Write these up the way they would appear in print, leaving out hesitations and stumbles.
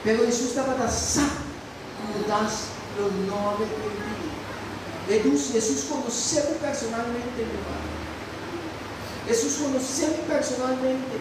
Pero Hesus tabata sa ku Hudas lo no a repentí. Edus, Hesus konosé bo personalmente, mi ruman. Hesus konosé mi personalmente.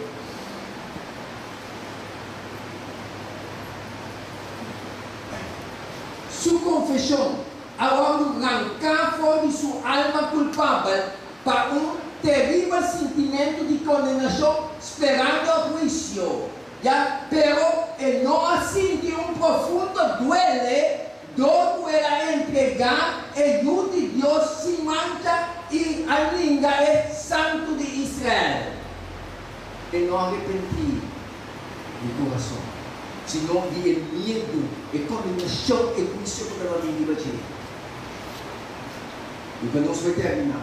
Su konfeshon a wòrdu ranká for di su alma kulpabel pa un teribel sintimentu di kondenashon sperando huisio. Ya, pero e no a sinti un profundo duele dor ku el a entregá e Yu di Dios sin mancha i a ninga e Santu di Israel. E no a repentí di kurason, sino di e miedu, e kondenashon, e huisio ku tabata bin riba dje. I pa nos bai terminá.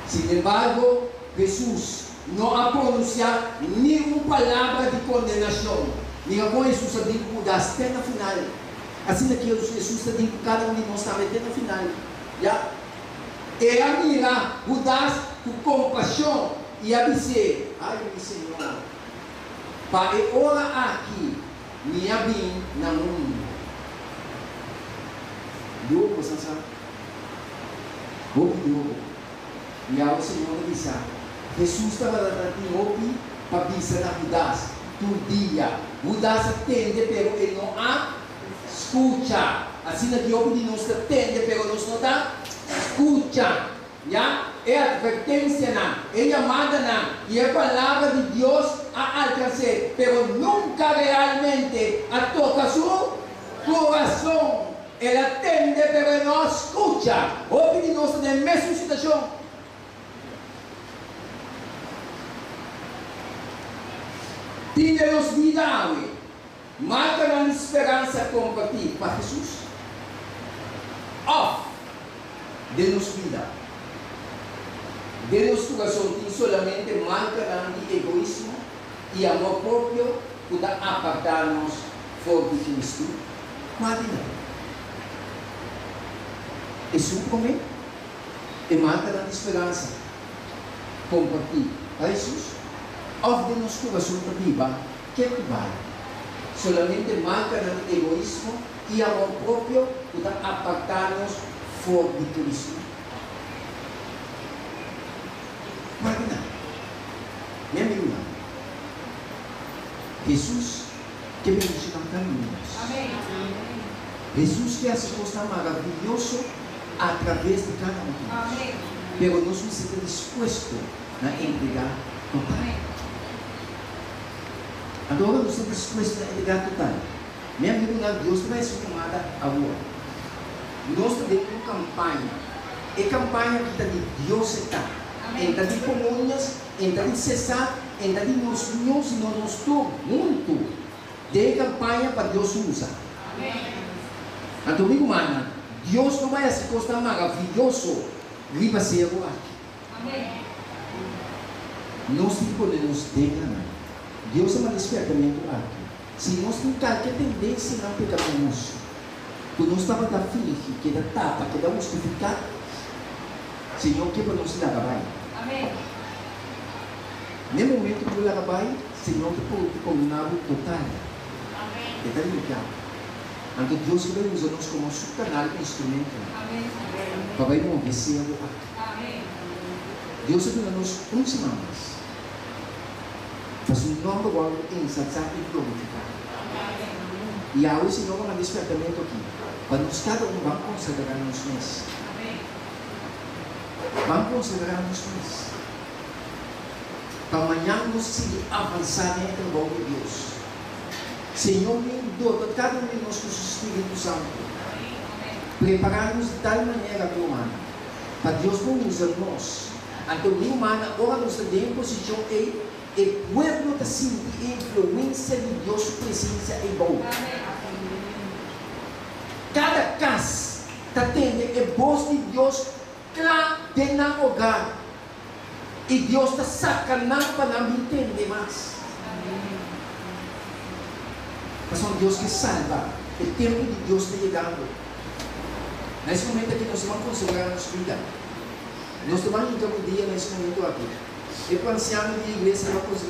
Sinembargo, Hesus no a pronunsiá ni un palabra di kondenashon. Mira kon Hesus a bin ku Hudas te na final. Asina ki Hesus ta bin ku kada un di nos tambe te na final. Ya. E a mira Hudas ku kompashon i a bis'é, Ai, mi Señor, pa e ora aki mi a bin na mundu. Duru boso sa? Hopi duru. I awe Señor ta bisa, Hesus tabata ta tin hopi pa bisa na Hudas tur dia. Hudas a tende pero e no a skucha. Asina ki hopi di nos ta tende pero nos no ta skucha. Ya, e atvertensianan, e yamadanan i e Palabra di Dios a alkans'é, pero nunka realmente a toka su kurason. El a tende pero e no a skucha. Hopi di nos ta den e mesun situashon. Tin den nos bida awe markanan di speransa kompartí pa Hesus? Òf den nos bida, den nos kurason tin solamente markanan di egoismo i amor propio ku ta apartá nos for di Kristu? Kua di nan? Esun promé, e markanan di speransa kompartí pa Hesus? Òf den nos kurason ta biba ketu bai solamente markanan di egoismo i amor propio ku ta apartá nos for di Kristu? Kua di nan? Mi amigunan, Hesus ke bendishoná kada un di nos. Hesus ke hasi kosnan maravioso atraves di kada un di nos. Pero nos mester ta dispuesto na entregá total. Anto ora nos ta dispuesto na entregá total, mi amigunan, Dios ta bai hasi un yamada awor. Nos ta den un kampaña. E kampaña aki ta di Dios e ta. E ta di Polonias, e ta di Cesar, e ta di nos no, sino nos tur huntu den e kampaña pa Dios usa. Anto mi rumannan, Dios lo bai hasi kosnan maravioso riba seru aki. Nos tin pone nos den na nan. Dios a manda e spièrtamentu aki. Si nos tin kalke tendensianan pekaminoso ku nos tabata fingi, keda tapa, keda hustifiká, Señor ke pa nos laga bai. Na e momentu ku bo laga bai, Señor ta pordoná bo total. E ta limpiá bo. Anto Dios ke bai usa nos komo su kanal i instrumentonan pa bai move seru aki. Dios a duna nos un siman mas pa su nòmber wòrdu ensalsá i glorifiká. I awe Señor a manda e spièrtamentu aki pa nos kada un ban konsagrá nos mes. Ban konsagrá nos mes pa mañan nos sigui avansá den e trabou di Dios. Señor bin dota kada un di nos ku su Spiritu Santu. Prepará nos di tal manera, mi rumannan, pa Dios por usa nos. Anto, mi rumannan, ora nos ta den e posishon ei, e pueblo ta sinti e influensia di Dios su presensia ei bou. Kada kas ta tende e bos di Dios kla den nan hogar, i Dios ta saka nan pa nan bin tende mas. Pasobra Dios ke salba. E tempu di Dios ta yegando. Na es momento aki nos ta ban konsiderá nos bida. Nos ta ban hinka ku dia na es momento aki. E ku ansiano di e iglesia ta ban konsiderá.